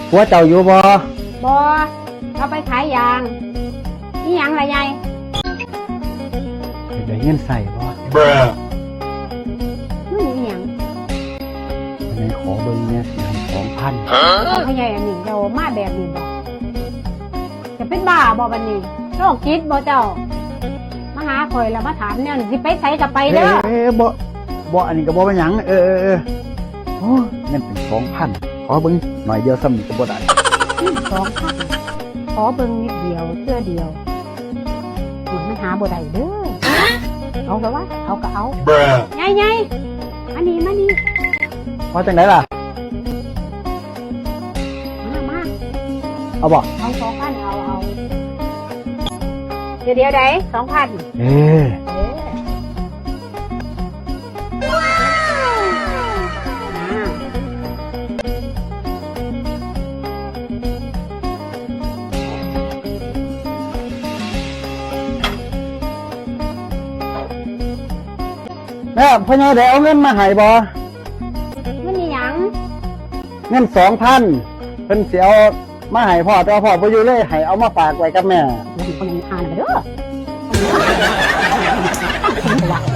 ຜົວເຈົ້າຢູ່ບໍ່? ບໍ່, ລາວໄປຂາຍຢາງ. ມີຫຍັງລະໃຫຍ່? ຢາກໄດ້ເງິນໃຊ້ບໍ່? ເງິນອີ່ຫຍັງ? ໃຫ້ຂໍເບິ່ງແດ່ ຊິໃຫ້ສອງພັນ. ເອົາ ພໍ່ໃຫຍ່ ອັນນີ້ເຈົ້າມາແບບນີ້ບໍ? ຈະເປັນບ້າບໍບັດນີ້? ໂລກຈິດບໍເຈົ້າ? ມາຫາຂ້ອຍແລ້ວມາຖາມແນວນີ້ ຊິໄປໃສກໍໄປເດີ. ເອີ ບໍ່ ບໍ່ ອັນນີ້ກໍບໍ່ເປັນຫຍັງ. ເອີ ເອີ ເອີ ໂອ້ ເງິນເປັນສອງພັນ ຂໍເບິ່ງໜ້ອຍດຽວສ່ຳນີ້ກໍບໍ່ໄດ້. ສອງພັນ ຂໍເບິ່ງນິດດຽວ ເທື່ອດຽວ ໂອ້ຍ ມັນຫາບໍ່ໄດ້ເດີ. ເອົາລະວະ ເອົາກໍເອົາ. ໃຫຍ່ ໃຫຍ່ ມານີ້ ມານີ້. ວ່າຈັ່ງໃດລະ? ມາ ມາ ເອົາບໍ? ເອົາສອງພັນ ເອົາ ເອົາ. ດຽວ ດຽວໃດ ສອງພັນ. ເອີ ເອີ ແມ່ ພໍ່ໃຫຍ່ໄດ້ເອົາເງິນມາໃຫ້ບໍ່? ເງິນອີ່ຫຍັງ? ເງິນສອງພັນ ເພິ່ນຊິເອົາມາໃຫ້ພໍ່ ແຕ່ວ່າພໍ່ບໍ່ຢູ່ເລີຍ ໃຫ້ເອົາມາຝາກໄວ້ກັບແມ່. ໂອ້ຍ ພໍ່ໃຫຍ່ ອ່ານເດີ.